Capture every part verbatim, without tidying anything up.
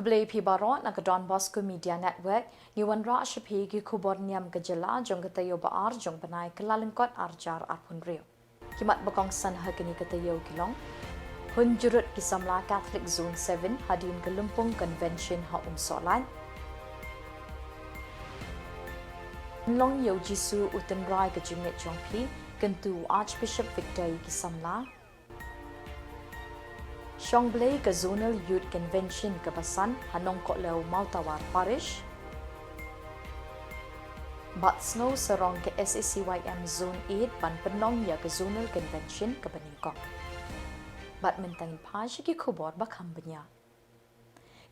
Khublei phi baroh na ka Don Bosco Media Network. Ngi wanrah sha phi ki khubor niam ka jylla jong ka taïew ba ar jong bnai Kyllalyngkot arhajar arphew hynriew. Ki mat ba kongsan ha kine ki taïew ki long: Hun jurut ki samla Catholic Zone seven hadien ka lympung convention ha Umsohlait. Pynlong ïa u Jisu u tynrai ka jingngeit jong phi, kyntu u Archbishop Victor ïa ki samla. Shong blei ka Zonal Youth Convention kaba san ha Nongkohlew Mawtawar Parish. Bat sngew sarong ka S A C Y M Zone eight ban pynlong ïa ka Zonal Convention kaba nyngkong. Bad mynta ngin phai sha ki khubor ba kham bniah.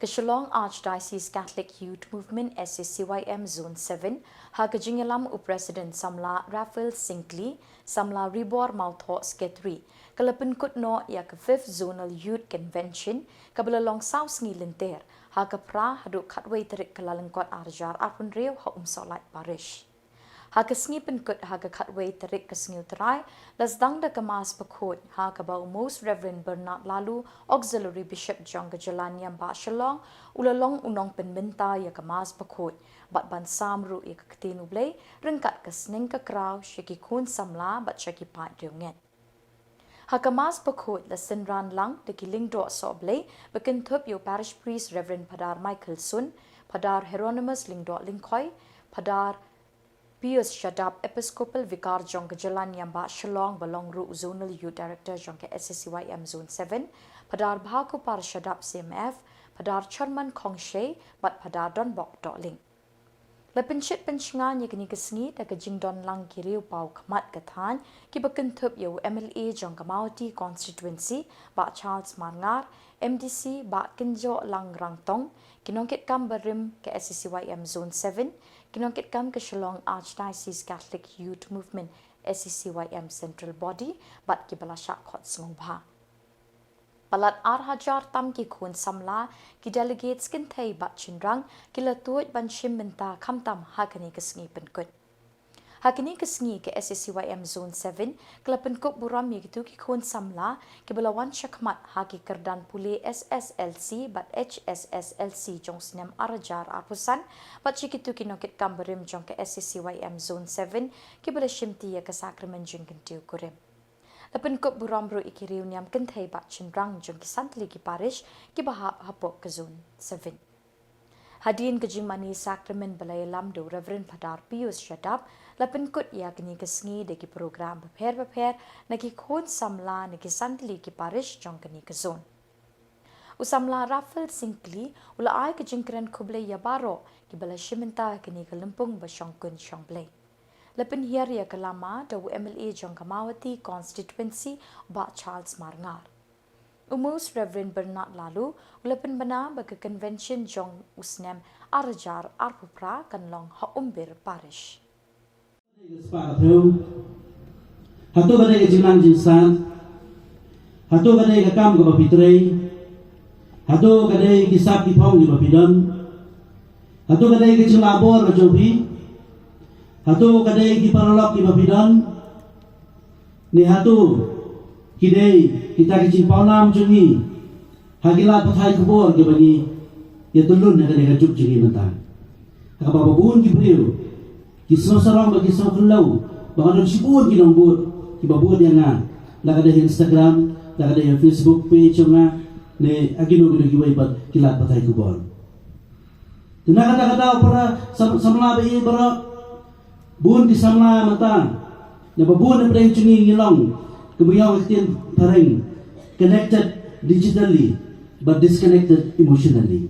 Ka Shillong Archdiocese Catholic Youth Movement, S A C Y M Zone seven, ha ka jingïalam u President samla Raphael Syngkli, samla Ribor Mawthoh, Secretary, ka la pynkut noh ïa ka Fifth Zonal Youth Convention kaba la long saw sngi lynter, ha ka phra haduh khatwei tarik Kyllalyngkot arhajar arphew hynriew ha Umsohlait Parish. Ha ka sngi pynkut ha ka khatwei tarik ka sngi U Trai, la sdang da ka Mass Bakhuid, ha kaba u Most Reverend Bernard Laloo, Auxiliary Bishop jong ka jylla niam ba Shillong, u la long u nongpynbynta ïa ka Mass Bakhuid, bad ban sam ruh ïa ka ktien U Blei ryngkat ka sneng ka kraw sha ki khun samla bad sha ki paid riewngeit. Ha ka Mass Bakhuid la synran lang da ki lyngdoh sohblei ba kynthup ïa u Parish Priest Reverend Phadar Michael Sun, Phadar Hieronymus Lyngdoh Lyngkhoi, Phadar Pius Shadap, Episcopal Vicar jong ka jylla niam ba Shillong ba long ruh u Zonal Youth Director jong ka S A C Y M Zone seven, Phadar Bhakupar Shadap, C M F, Phadar Charman Khongshei bad Phadar Donbok Dohling. La pynshit pynshngaiñ ïa kine ki sngi da ka jingdon lang ki riew paw khmat ka thaiñ kiba kynthup ïa u M L A jong ka Mawhati Constituency Bah Charles Marngar, M D C Bah Kynjohlang Rangtong, ki nongkitkam barim ka S A C Y M Zone seven, ki nongkitkam ka Shillong Archdiocese Catholic Youth Movement, S A C Y M Central Body, bad kiba la shah khot sngewbha. Palat arhajar tam ki khun samla, ki delegates kynthei bad shynrang, ki la tuid ban shim bynta khamtam ha kane ka sngi pynkut. Ha kane ka sngi ka S A C Y M Zone seven ka la pynkup burom ïa kito ki khun samla kiba la wan shakhmat ha ki kyrdan pule S S L C bad H S S L C jong u snem arhajar arphew san, bad sha kito ki nongkitkam barim jong ka S A C Y M Zone seven kiba la shimti ïa ka sakramen jingkyntiew kurim. La pynkup burom ruh ïa ki riew niam kynthei bad shynrang jong ki san tylli ki parish kiba hap hapoh ka Zone seven. Hadien ka jingmane sakramen ba la ïalam da u Reverend Phadar Pius Shadap, la pynkut ïa kane ka sngi da ki program bapher bapher na ki khun samla na ki san tylli ki parish jong kane ka zone. U samla Raphael Syngkli u la ai ka jingkren khublei ïa baroh kiba la shim bynta ha kane ka lympung ba shongkun shongblei. La pynhiar ïa ka lama da u M L A jong ka Mawhati Constituency Bah Charles Marngar. U Most Reverend Bernard Laloo u la pynbna ba ka convention jong u snem arhajar arphew phra kan long ha Umbir Parish. Hato ka dei ka jingnang jingstad? Hato ka dei ka kam kaba phi trei? Hato ka dei ki sap ki phong kiba phi don? Hato ka dei ka jinglahbor ka jong phi? Hato ka dei ki paralok kiba phi don? Ne hato ki dei kita ki jingpawnam jong ngi ha ki lad pathai khubor kiba ngi ïa tylun ha kane ka juk jong ngi mynta? Ha kaba ba bun ki briew ki sngewsarong bad ki sngewkhyndew ba nga don shibun ki nongbud kiba bud ïa nga, la ka dei ha Instagram, la ka dei ha Facebook page jong nga, ne ha kino kino kiwei pat ki lad pathai khubor. Te na kata ka daw para sam-, samla ba ïeit baroh, bun ki samla mynta, naba bun na pdeng jong ngi ngi long, kumba ong ka ktien phareng, connected digitally but disconnected emotionally.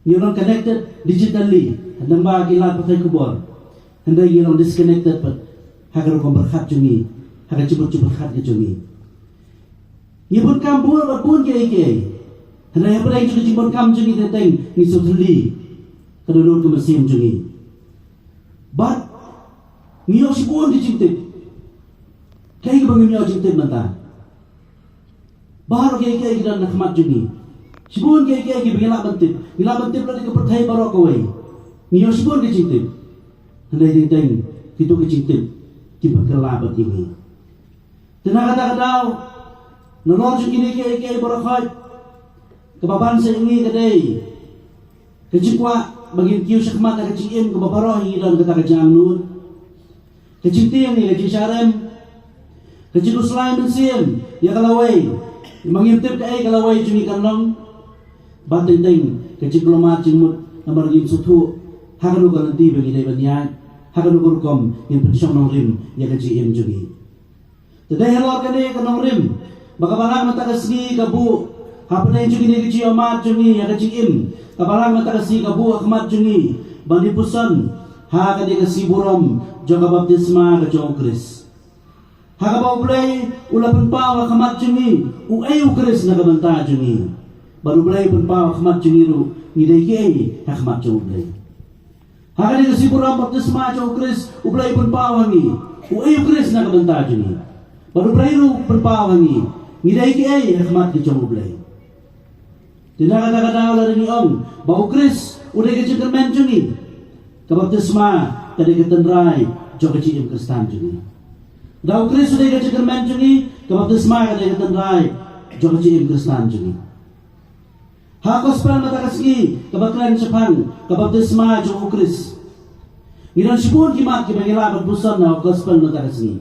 Ngi long connected digitally, hynrei ba ki lad pathai khubor, hynrei ngi long disconnected pat ha ka rukom pyrkhat jong ngi, ha ka jingmut jingpyrkhat ka jong ngi. Ngi bun kam bun bad bun kiei kiei, hynrei hapdeng jong ka jingbun kam jong ngi teng teng ngi sngewthylli ka dohnud ka mynsiem jong ngi. Bad ngi ïoh shibun ki jingtip. Kaei kaba ngim ïoh jingtip mynta? Baroh kiei kiei ki don na khmat jong ngi. Shibun kiei kiei kiba ngi lah ban tip. Ngi lah ban tip lada ka pyrthei baroh kawei. Ngi ïoh shibun ki jingtip. Hynrei teng teng kito ki jingtip kiba kylla bad ïa ngi. Te na kata ka daw, nalor jong kine kiei kiei baroh khoit, Kaba ban sa ïa ngi ka dei ka jingkwah ba ngin kiew shakhmat ha ka jingim kaba baroh ngi don kata ka jingangnud, ka jingtieng ïa ka jingshah rem, ka jingkhuslai mynsiem ïa ka lawei, ba ngin tip kaei ka lawei jong ngi kan long. Bad teng teng ka jingkulmar jingmut namar ngin sngewthuh ha kano ka lynti ba ngi dei ban ïaid, ha kano ka rukom ngin pynshong nongrim ïa ka jingim jong ngi. Te dei halor kane ka nongrim ba ka Balang mynta ka sngi ka buh hapdeng jong kine ka jingïohmad jong ngi ïa ka jingim. Ka Balang mynta ka sngi ka buh ha khmat jong ngi ban ïa puson ha kane ka sngi burom jong ka baptisma ka jong u Khrist. Ha kaba U Blei u la pynpaw ha khmat jong ngi uei u Khrist na ka bynta jong ngi. Bad U Blei u pynpaw ha khmat jong ngi ruh ngi dei kiei ha khmat jong U Blei. Ha kane ka sngi burom baptisma jong u Khrist, U Blei u pynpaw ha ngi uei u Khrist na ka bynta jong ngi. Bad U Blei ruh u pynpaw ha ngi ngi dei kiei ha khmat ka jong U Blei. Te na kata ka daw lada ngi ong ba u Khrist u dei ka jingkyrmen jong ngi, ka baptisma ka dei ka tynrai jong ka jingim Khristan jong ngi. Da u Khrist u dei ka jingkyrmen jong ngi, ka baptisma ka dei ka tynrai jong ka jingim Khristan jong ngi. Ha gospel mynta ka sngi kaba kren shaphang ka baptisma jong u Khrist. Ngi don shibun ki mat kiba ngi lah ban puson na gospel mynta ka sngi.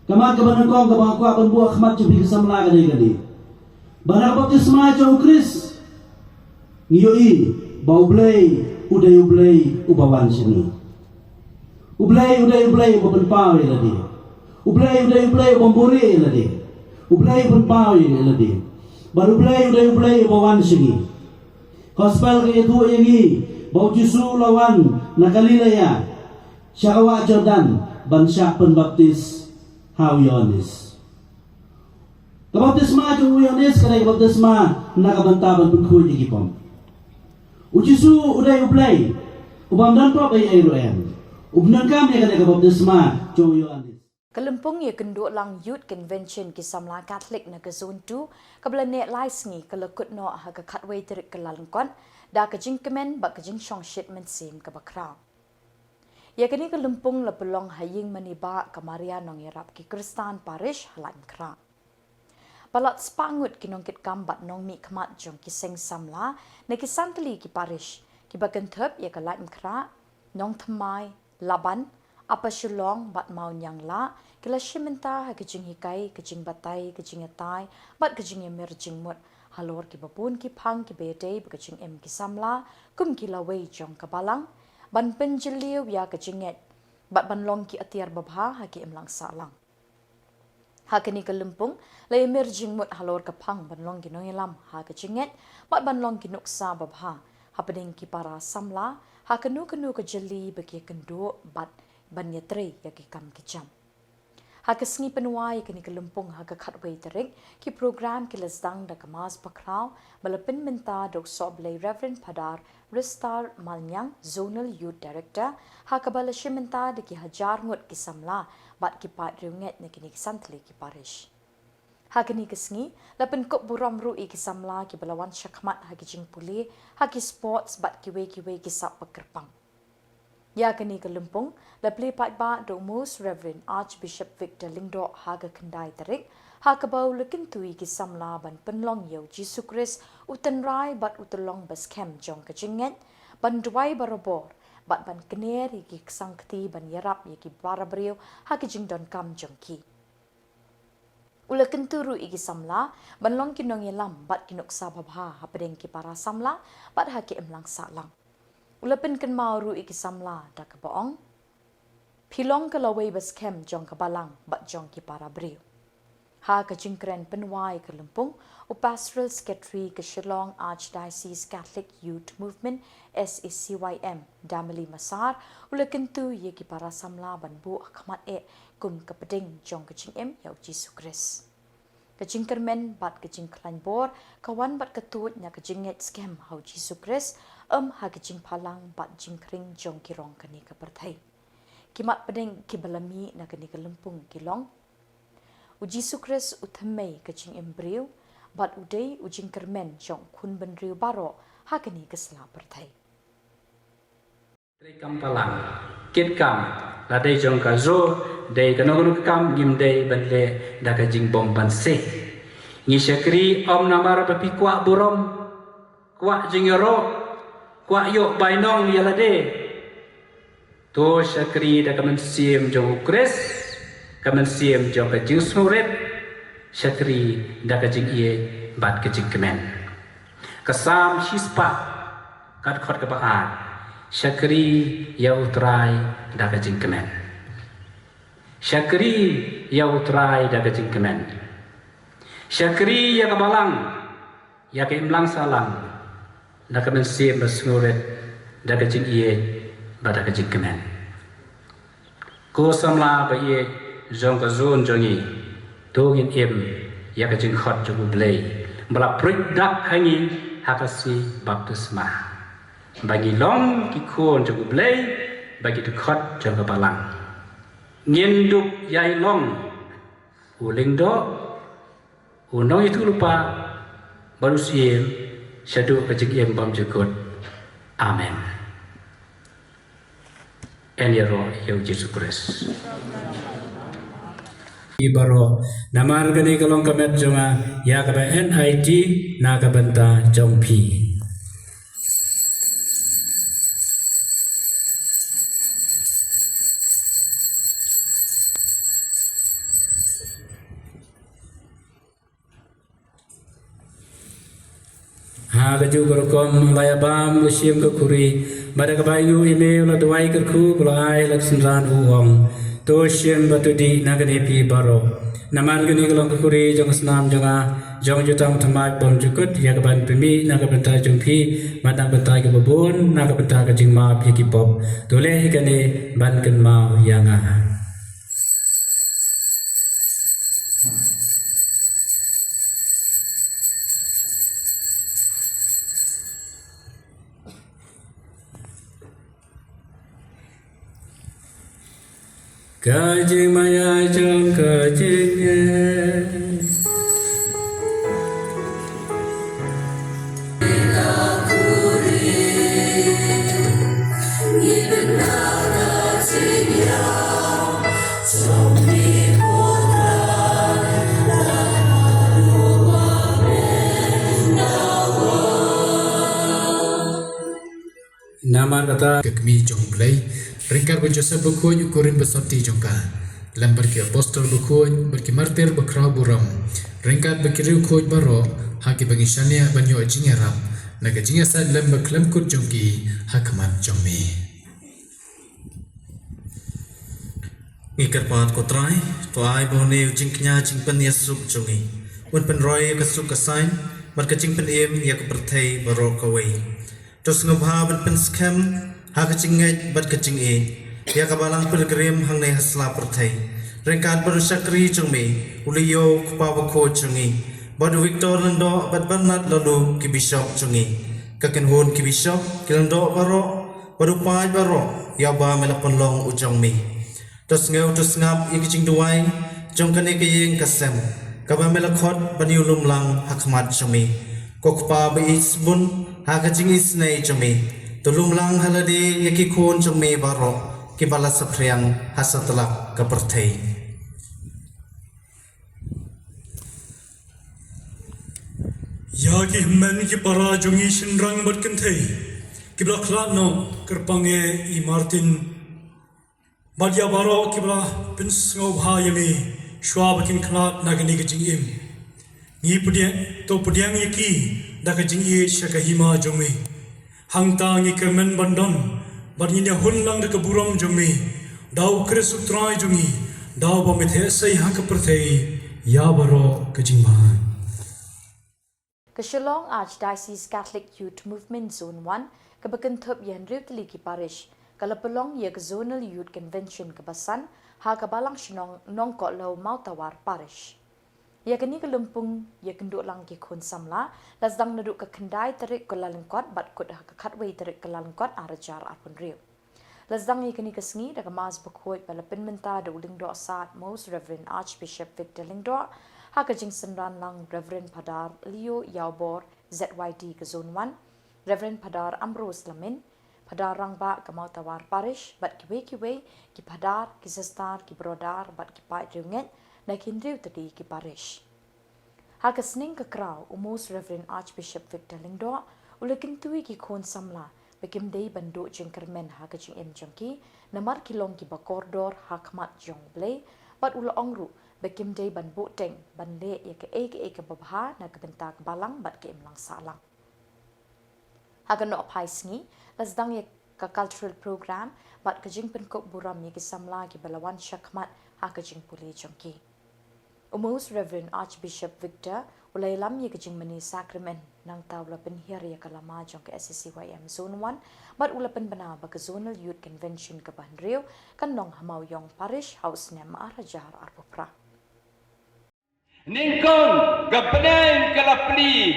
Ka mat kaba nyngkong kaba nga kwah ban buh ha khmat jong phi ki samla ka dei kane. Ba na ka baptisma jong u Khrist ngi ïohi ba U Blei u dei U Blei uba wan sha ngi. U Blei u dei U Blei uba pynpaw ïa lade. U Blei u dei U Blei uba buhrieh ïa lade. U Blei u pynpaw ïa lade. Bad U Blei u dei U Blei uba wan sha ngi. Gospel ka ïathuh ïa ngi ba u Jisu u la wan na Galilea sha ka wah Jordan ban shah pynbaptis ha u Ïohannis. Ka baptisma jong u Ïohannis ka dei ka baptisma na ka bynta ban pynkhuid ïa ki pop. U Jisu u dei U Blei ubym don pop ei ei ruh em. U pyndonkam ïa kane ka baptisma jong u Ïohannis. Ka lympung ïakynduh lang Youth Convention ki samla Catholic na ka Zone two kaba la neh lai sngi ka la kut noh ha ka khatwei tarik Kyllalyngkot da ka jingkmen bad ka jingshongshit mynsiem kaba khraw. Ïa kane ka lympung la pynlong ha ïing mane bah ka Maria Nongïarap ki Khristan Parish ha Laitumkhrah. Palat spah ngut ki nongkitkam bad nongmihkhmat jong ki seng samla na ki san tylli ki parish kiba kynthup ïa ka Laitumkhrah, Nongthymmai, Laban, Upper Shillong bad Mawnianglah ki la shim bynta ha ka jinghikai, ka jingbatai, ka jingïatai bad ka jingïamir jingmut halor kiba bun ki phang kiba ïadei bad ka jingim ki samla kum ki lawei jong ka Balang, ban pynjylliew ïa ka jingngeit bad ban long ki atiar babha ha ka imlang sahlang. Ha kane ka lympung la ïamir jingmut halor ka phang ban long ki nongïalam ha ka jingngeit bad ban long ki nuksa babha hapdeng ki para samla ha kano kano ka jylli ba ki ïakynduh bad ban ïatrei ïa ki kam ki jam. Ha ka sngi pynwai ïa kane ka lympung ha ka khatwei tarik, ki program ki la sdang da ka Mass bakhraw ba la pynmynta da u Sohblei Reverend Phadar Ristar Malniang, Zonal Youth Director, ha kaba la shim bynta da ki hajar ngut ki samla bad ki paid riewngeit na kine ki san tylli ki parish. Ha kane ka sngi la pynkup burom ruh ïa ki samla kiba la wan shakhmat ha ki jingpule, ha ki sports bad kiwei kiwei ki sap ba kyrpang. Ïa kane ka lympung la plie paidbah da u Most Reverend Archbishop Victor Lyngdoh ha ka khyndai tarik, ha kaba u la kyntu ïa ki samla ban pynlong ïa u Jisu Khrist u tynrai bad u tyllong ba skhem jong ka jingngeit, ban duwai barabor bad ban kner ïa ki ksangkti ban ïarap ïa ki para briew ha ki jingdonkam jong ki. U la kyntu ruh ïa ki samla ban long ki nongïalam bad ki nuksa babha hapdeng ki para samla bad ha ka imlang sahlang. U la pynkynmaw ruh ïa ki samla da kaba ong, phi long ka lawei ba skhem jong ka Balang bad jong ki para briew. Ha ka jingkren pynwai ïa ka lympung, u Pastoral Secretary ka Shillong Archdiocese Catholic Youth Movement, S A C Y M, Damali Masar, u la kyntu ïa ki para samla ban buh ha khmat eh kum ka pdeng jong ka jingim ïa u Jisu Khrist. Ka jingkyrmen bad ka jingkhlaiñ bor ka wan bad ka tuid na ka jingngeit skhem ha u Jisu Khrist, em ha ka jingphalang bad jingkhring jong ki rong kane ka pyrthei. Ki mat pdeng kiba la mih na kane ka lympung ki long: U Jisu Khrist u thymmei ka jingim briew bad u dei u jingkyrmen jong u khun bynriew baroh ha kane ka sla pyrthei. Treikam palang, kitkam, la dei jong ka jor, dei kano kano ka kam ngim dei ban leh da ka jingbym banse. Ngi shakri ym namar ba phi kwah burom, Kwah jingïaroh, kwah ïoh bainong ïa lade. To shakri da ka mynsiem jong u Khrist, ka mynsiem jong ka jingsngewrit, shakri da ka jingïeit bad ka jingkmen. Ka Salm shispah, ka dkhot kaba ar. Shakri ïa u Trai da ka jingkmen. Shakri ïa u Trai da ka jingkmen. Shakri ïa ka balang, ïa ka imlang sahlang, da ka mynsiem basngewrit, da ka jingïeit bad da ka jingkmen. Ko samla ba ïeit jong ka zone jong ngi, to ngin im ïa ka jingkhot jong u Blei ba la pruid dak ha ngi ha ka sngi baptisma, ba ngi long ki khun jong u Blei, ba ki dkhot jong ka balang. Ngin dup ïai long u lyngdoh, u nongïathuhlypa bad u syiem shaduh ka jingim bymjukut. Amen. Yn ïaroh ïa u Jisu Khrist. Phi baroh, namar kane ka long ka met jong nga ïa kaba nyngkong na ka bynta jong phi. Ha kajuh ka rukom la ïabam u shim ka khuri, bad da kaba ïohi me u la duwai kyrkhu, u la ai ha la ka synran, u ong: To shim bad to dih na kane phi baroh. Namar kane ka long ka khuri jong ka snam jong nga, jong jutang thymmai bymjukut, ïa kaban pynmih na ka bynta jong phi bad na ka bynta kiba bun, na ka bynta ka jingmap ïa ki pop. To leh ïa kane ban kynmaw ïa nga. Ka jingmaïa jong ka jingeh. Namar kata ka kmie jong u Blei, ryngkat bad u Joseph bakhuid u kurim basotti jong ka, lem bad ki apostol bakhuid bad ki martir bakhraw burom, ryngkat bad ki riewkhuid baroh, ha kiba ngi shaniah ban ïoh jingïarap na ka jingïasaid lem bakhlem kut jong ki ha khmat jong me. Ngi kyrpad, ko Trai, to ai ba une u jingkñia jingpynïasuk jong ngi un pynroi ïa ka suk ka saiñ bad ka jingpynim ïa ka pyrthei baroh kawei. To sngewbha ban pynskhem ha ka jingngeit bad ka jingïeit ïa ka balang pilgrim hangne ha sla pyrthei, ryngkat bad u shakri jong me u Leo, u kpa bakhuid jong ngi, bad u Victor Lyngdoh bad Bernard Laloo, ki bishop jong ngi, ka kynhun ki bishop, ki lyngdoh baroh bad u paid baroh ïa uba me la pynlong u jong me. To sngew, to sngap ïa ki jingduwai jong kane ka ïing ka sem kaba me la khot ban ïalum lang ha khmat jong me. Ko Kpa ba ïeit sbun, ha ka jingisynei jong me, to lum lang ha lade ïa ki khun jong me baroh kiba la saphriang ha satlak ka pyrthei. Ïa ki hynmen ki para jong ngi shynrang bad kynthei kiba la khlad noh, kyrpang eh i Martin bad ïa baroh kiba la pynsngewbha ïa me shuwa ba kin khlad na kane ka jingim. Ngi pdiang, to pdiang ïa ki da ka jingïeit sha ka hima jong me. Hangta ngi kyrmen ban don bad ngin ïahun lang da ka burom jong me, da u Khrist u Trai jong ngi, da uba me theh sei ha ka pyrthei ïa baroh ka jingbha. Ka Shillong Archdiocese Catholic Youth Movement Zone One, kaba kynthup ïa hynriew tylli ki parish, ka la pynlong ïa ka Zonal Youth Convention kaba san ha ka Balang Shnong Nongkohlew, Mawtawar Parish. Ïa kane ka lympung ïakynduh lang ki khun samla la sdang naduh ka khyndai tarik Kyllalyngkot bad kut ha ka khatwei tarik Kyllalyngkot arhajar arphew hynriew. La sdang ïa kane ka sngi da ka Mass bakhuid ba la pynmynta da u Lyngdoh Sad Most Reverend Archbishop Victor Lyngdoh, ha ka jingsynran lang Reverend Phadar Leo Ïawbor, Z Y D ka Zone One, Reverend Phadar Ambrose Lamin, Phadar Rangbah ka Mawtawar Parish, bad kiwei kiwei ki phadar, ki sister, ki brother bad ki paid riewngeit na ki hynriew tylli ki parish. Ha ka sneng ka kraw, u Most Reverend Archbishop Victor Lyngdoh U la kyntu ïa ki khun samla ba kim dei ban duh jingkyrmen ha ka jingim jong ki, namar ki long kiba kordor ha khmat jong U Blei, bad u la ong ruh ba kim dei ban buhteng ban leh ïa kaei kaei kaba bha na ka bynta ka balang bad ka imlang sahlang. Ha ka nohphai sngi, la sdang ïa ka cultural program bad ka jingpynkup burom ïa ki samla kiba la wan sha khmat ha ka jingpule jong ki. U Most Reverend Archbishop Victor u la ïalam ïa ka jingmane sakramen, nangta u la pynhiar ïa ka lama jong ka S A C Y M Zone One, bad u la pynbna ba ka Zonal Youth Convention kaba hynriew kan long ha Mawïong Parish ha u snem ar hajar arphew phra. Nyngkong ka bneng ka la plie,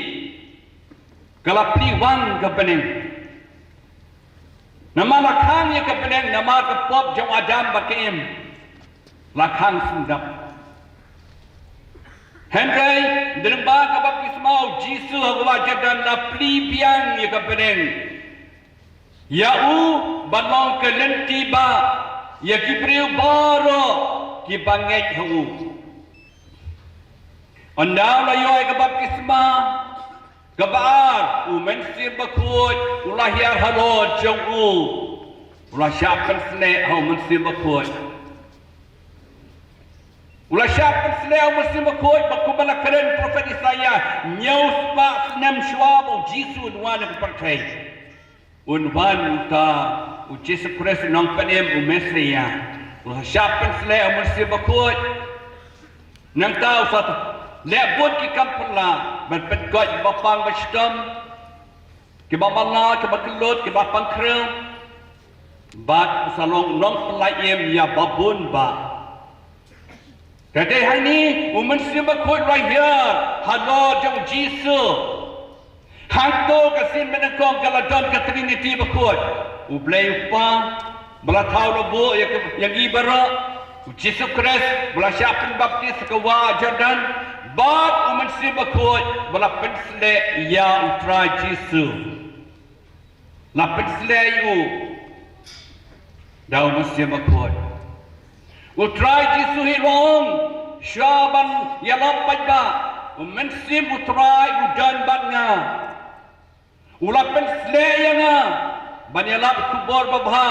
ka la plie wan ka bneng. Namar la khang ïa ka bneng, namar ka pop jong Adam bad ka Im. La khang sngewdap. Hynrei, dang ba ka baptisma u Jisu ha ka wah Jordan la plie biang ïa ka bneng. Ïa u ban long ka lynti ba ïa ki briew baroh kiba ngeit ha u. Ynda u la ïoh ïa ka baptisma kaba ar, u Mynsiem Bakhuid u la hiar halor jong u. U la shah pynsleh ha u Mynsiem Bakhuid. U la shah pynsleh ha u Mynsiem Bakhuid, bad kumba la kren u profet Isaïah, hynñiew spah snem shuwa ba u Jisu un wan ha ka pyrthei. Un wan uta u Jisu Khrist u nongpynim, u Messiah. U la shah pynsleh ha u Mynsiem Bakhuid. Nangta u sa leh bun ki kam phylla ban pynkoit kiba pang ba shitom, kiba mala, kiba kyllut, kiba pang khriw. Bad u sa long u nongpynlait im ïa ba bun bah. Te dei hangne u Mynsiem Bakhuid u la hiar halor jong u Jisu. Hangto ka sien ba nyngkong ka la don ka Trinity bakhuid. U Blei u Kpa ba la thaw la buh ïa ka, ïa ngi baroh. U Jisu Khrist ba la shah pynbaptis ha ka wah Jordan. Bad u Mynsiem Bakhuid ba la pynsleh ïa u Trai Jisu. La pynsleh ïa u da u Mynsiem Bakhuid. U Trai Jisu hi u ong, shuwa ban ïalap paidbah, u Mynsiem u Trai u don bad nga. U la pynsleh ïa nga ban ïalap khubor babha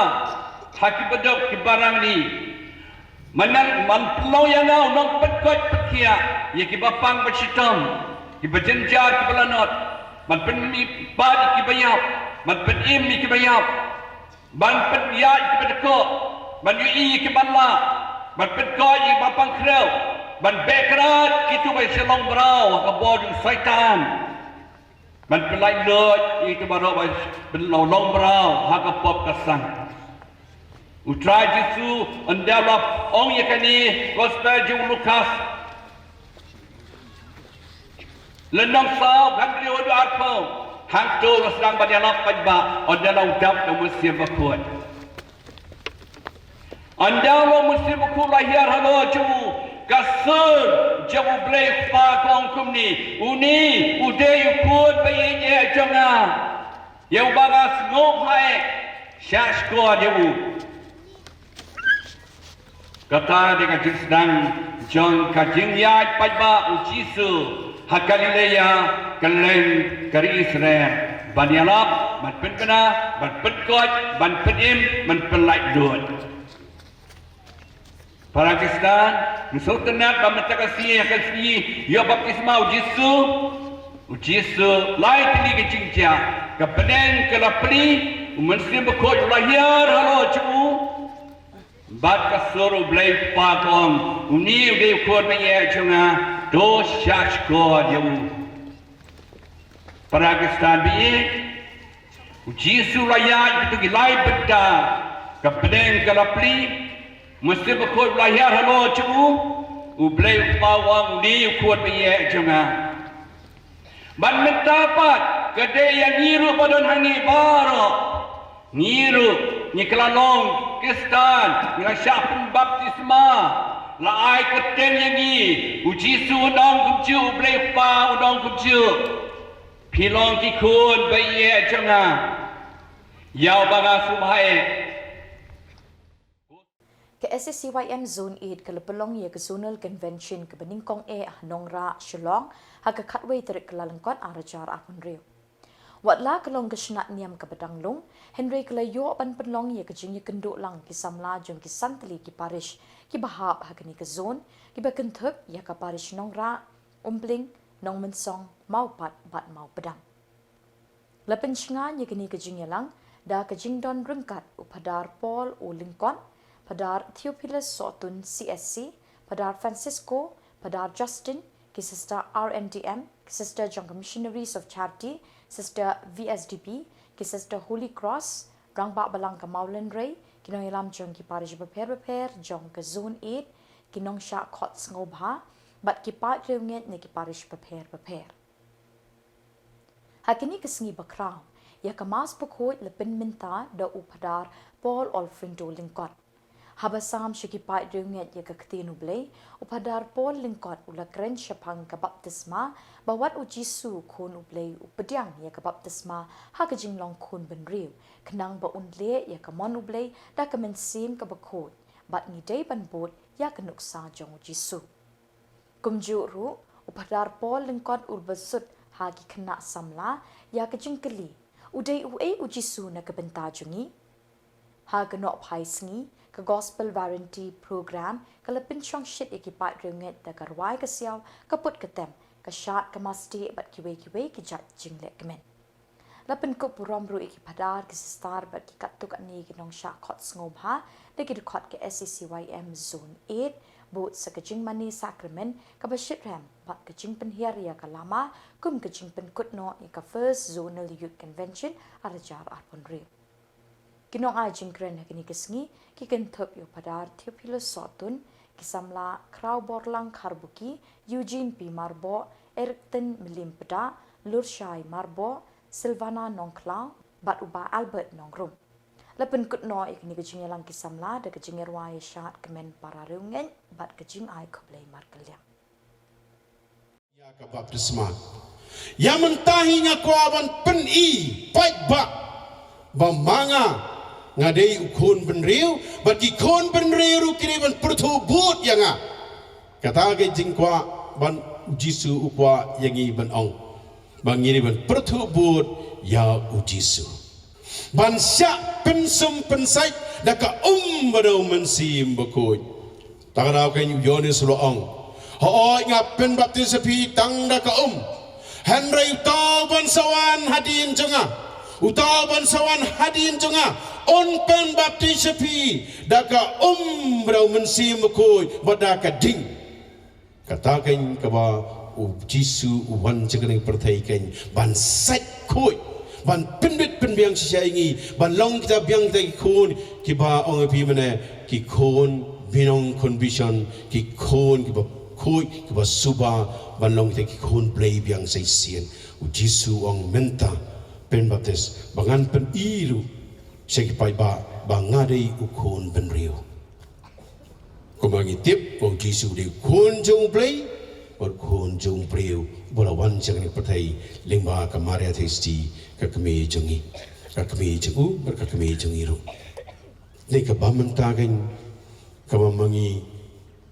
ha ki baduk ki barangli. Mynta, ban pynlong ïa nga u nongpynkhuid pynkhiah ïa kiba pang ba shitom, kiba jynjar kiba lanot, ban pynmih bad ïa kiba ïap, ban pynim ïa kiba ïap, ban pynïaid ïa kiba dkoh, ban ïohi ïa kiba lah, ban pynkoit ïa kiba pang khriw, ban beh krad kito ba sha long mraw ha ka bor jong u Soitan. Ban pynlait luid ïa kito baroh ba pynlong long mraw ha ka pop ka sang. U Trai Jisu ynda u la ong ïa kane, Gospel jong u Lukas, lynnong saw, khathynriew haduh arphew, hangto u la sdang ban ïalap paidbah ynda u la dap da u Mynsiem Bakhuid. Ynda u Mynsiem Bakhuid u la hiar halor jong u, ka sur jong U Blei Kpa ka ong kumne, une u dei u Khun ba ïeit eh jong nga, ïa uba nga sngewbha eh, shah shkor ïa u. Kata dei ka jingsdang jong ka jingïaid paidbah u Jisu ha Galilea, kylleng ka ri Israel, ban ïalap, ban pynbna, ban pynkoit, ban pynim, ban pynlait luid. Para Khristan, ngi sngewtynnat ba mynta ka sngi, ha ka sngi ïoh baptisma u Jisu. U Jisu, lai tylli ka jingjia, ka bneng ka la plie, u Mynsiem Bakhuid u la hiar halor jong u. Bad ka sur U Blei Kpa ka ong, une u dei u Khun ba ïeit jong nga, to shah shkor ïa u. Para Khristan ba ïeit, u Jisu u la ïaid kito ki lai bynta, ka bneng ka la plie, u Mynsiem Bakhuid u la hiar halor jong u, U Blei Kpa u ong, une u Khun ba ïeit jong nga. Bad mynta pat, ka dei ïa ngi ruh ba don hangne baroh. Ngi ruh, ngi kylla long Khristan, ngi la shah pynbaptisma. La ai kyrteng ïa ngi, u Jisu u ong kumjuh, U Blei Kpa u ong kumjuh. Phi long ki khun ba ïeit jong nga, ïa uba nga sngewbha eh. Ka S A C Y M Zone Eight ka la pynlong ïa ka Zonal Convention kaba nyngkong eh ha Nongrah, Shillong, ha ka khatwei tarik Kyllalyngkot ar hajar arphew hynriew. Wat la ka long ka shnat niam kaba dang lung, hynrei ka la ïoh ban pynlong ïa ka jingïakynduh lang ki samla jong ki san tylli ki parish kiba hap ha kane ka zone, kiba kynthup ïa ka parish Nongrah, Umpling, Nongmynsong, Mawpat bad Mawpdang. La pynshngaiñ ïa kane ka jingïalang da ka jingdon ryngkat u Phadar Paul U Lyngkot, Phadar Theophilus Sohtun C S C, Phadar Francisco, Phadar Justin, ki sister R N D M, ki sister jong ka Missionaries of Charity, sister V S D B, ki sister Holy Cross, rangbah balang ka Mawlynrei, ki nongïalam jong ki parish bapher bapher jong ka Zone eight, ki nongshah khot sngewbha bad ki paid riewngeit na ki parish bapher bapher. Ha kine ki sngi bakhraw, ïa ka Mass bakhuid la pynmynta da u Phadar Paul Olfrindo Lyngkot. Haba sam sha ki paid riewngeit ïa ka ktien U Blei, u Phadar Paul Lyngkot u la kren shaphang ka baptisma, ba wat U Jisu, Khun U Blei, u pdiang ïa ka baptisma ha ka jinglong khun bynriew, khnang ba un leh ïa ka mon U Blei da ka mynsiem kaba khuid, bad ngi dei ban bud ïa ka nuksa jong U Jisu. Kumjuh ruh, u Phadar Paul Lyngkot u la bsut ha ki khynnah samla ïa ka jingkylli: U dei uei U Jisu na ka bynta jong ngi? Ha ka nohphai sngi, ka Gospel Variety Program ka la pynshongshit ïa ki paid riewngeit da ka rwai ka siaw, ka put ka tem, ka shad ka mastieh bad kiwei kiwei ki jait jinglehkmen. La pynkup burom ruh ïa ki phadar, ki sister bad ki katto katne ki nongshah khot sngewbha da ki dkhot ka S A C Y M Zone eight, bud sa ka jingmane sakramen kaba shitrhem bad ka jingpynhiar ïa ka lama kum ka jingpynkut noh ïa ka First Zonal Youth Convention ar hajar arphew hynriew. Ki nongai jingkren ha kine ki sngi ki kynthup ïa u Phadar Theophilus Sohtun, ki samla Khrawborlang Kharbuki, Eugene P Marboh, Erickton Mylliem Pdah, Lurshai Marboh, Silvana Nongkhlaw bad u Bah Albert Nongrum. La pynkut noh ïa kine ki jingïalang ki samla da ka jingïarwai ïashad kmen para riewngeit bad ka jingai khublei markylliang. Ïa ka baptisma. Ïa mynta hi nga kwah ban pyni paidbah ba ma nga, nga dei u khun bynriew, bad ki khun bynriew ruh ki dei ban pyrthuh bud ïa nga. Kata ka jingkwah ban U Jisu u kwah ïa ngi ban ong ba ngi dei ban pyrthuh bud ïa U Jisu, ban shah pynsum pynsait da ka um bad da U Mynsiem Bakhuid. Ta ka daw keiñ u Ïoannis u la ong: Hooid, nga pynbaptis ïa phi tang da ka um, hynrei uta uban sa wan hadien jong nga, uta uban sa wan hadien jong nga, un pynbaptis ïa phi da ka um bad da U Mynsiem Bakhuid bad da ka ding. Kata keiñ kaba U Jisu u wan sha kane ka pyrthei keiñ ban sait khuid, ban pynbit pynbiang shisha ïa ngi, ban long kita biang kita ki khun kiba ong ïa phi mynne, ki khun binong khun bishon, ki khun kiba khuid kiba suba, ban long kita ki khun Blei biang sa shisien. U Jisu u ong mynta pynbaptis ba ngan pyni ruh sha ki paidbah ba nga dei u khun bynriew. Kumba ngi tip ba U Jisu u dei u khun jong U Blei, u khun jong u briew, uba la wan sha kane ka pyrthei lyngba ka Maria Theisotti, ka kmie jong ngi, ka kmie jong u bad ka kmie jong ngi ruh. Dei kaba mynta keiñ kaba ma ngi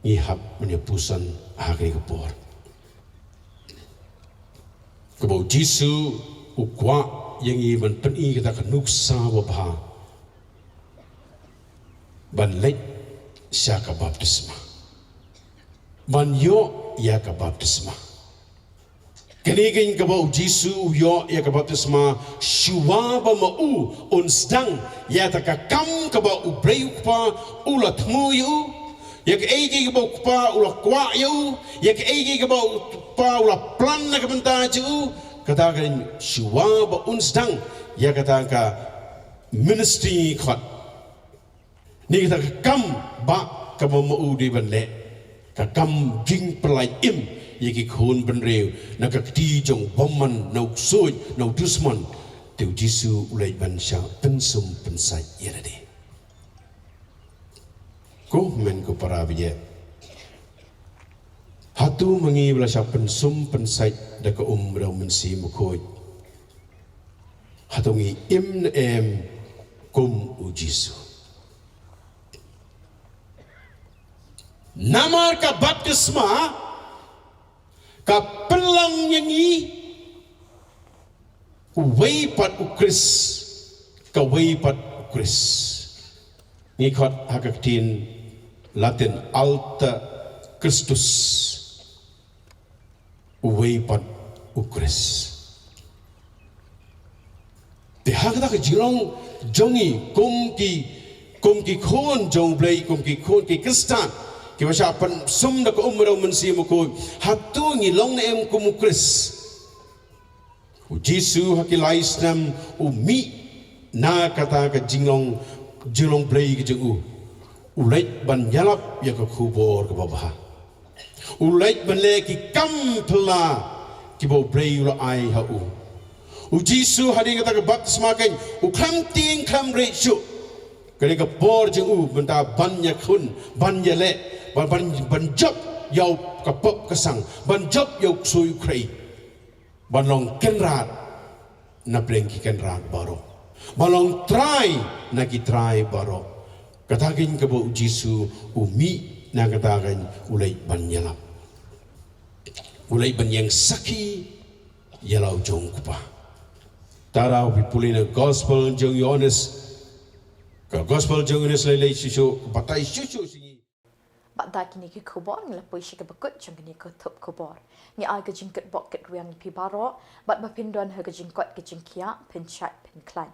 ngi hap ban ïa puson ha kane ka por. Kaba U Jisu u kwah ïa ngi ban pyni kata ka nuksa babha ban leit sha ka baptisma, ban ïoh ïa ka baptisma. Kane keiñ kaba U Jisu u ïoh ïa ka baptisma shuwa ba ma u un sdang ïa kata ka kam kaba U Blei U Kpa u la thmu ïa u, ïa kaei kaei kaba U Kpa u la kwah ïa u, ïa kaei kaei kaba U Kpa u la plan na ka bynta jong u. Kata keiñ shuwa ba un sdang ïa kata ka ministry khot, ne kata ka kam ba kaba ma u dei ban leh, ka kam jingpyllait im ïa ki khun bynriew na ka kti jong u bymman, na u ksuid, na u dusmon. Te U Jisu u leit ban shah pynsum pynsait ïa lade. Ko hynmen ko para baieit, hato ma ngi ba la shah pynsum pynsait da ka um bad da U Mynsiem Bakhuid, hato ngi im ne em kum U Jisu? Namar ka baptisma ka pynlong ïa ngi Uwei pat u Khrist, kawei pat u Khrist. Ngi khot ha ka ktien Latin, alter Christus. Uwei pat u Khrist. Te ha kata ka jinglong jong ngi kum ki, kum ki khun jong U Blei, kum ki khun ki Khristan, kiba shah pynsum da ka um u Mynsiem Bakhuid, hato ngi long ne em kum u Khrist? U Jisu ha ki lai snem u mih na kata ka jinglong, jinglong Blei ka jong u. U leit ban ïalap ïa ka khubor kaba bha. U leit ban leh ki kam phylla kiba U Blei u la ai ha u. U Jisu hadien kata ka baptisma kan, u khlem tieng khlem rieh shuh. Ka dei ka por jong u mynta ban ïakhun, ban ïaleh, ban, ban, ban jop ïa u ka pop ka sang, ban jop ïa u ksuid u khrei. Ban long kynrad na pdeng ki kynrad baroh. Ban long trai na ki trai baroh. Kata kan kaba u Jisu u mih na kata kan, u leit ban ïalap. U leit ban ïeng sakhi ïa la u jong u Kpa. Tara u pule na gospel jong u Ïoannis. Ka gospel jong u Ïoannis lei lei shuh shuh, batai shuh shuh sha ngi. Bad da kine ki khubor ngi la poi sha kaba kut jong kane ka thup khubor. Ngi ai ka jingkyrpad kyrwiang ïa phi baroh, bad ba phin don ha ka jingkoit ka jingkhiah, phin shait phin khlaiñ.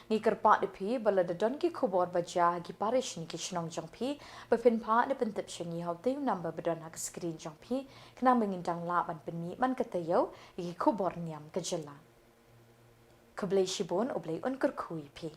Ngi kyrpad ïa phi ba lada don ki khubor ba jia ha ki parish ne ki shnong jong phi, ba phin phah ne pyntip sha ngi ha utei u number ba don ha ka screen jong phi, khnang ba ngin dang lah ban pynmih man ka taïew ïa ki khubor niam ka jylla. Khublei shibun, U Blei un kyrkhu ïa phi.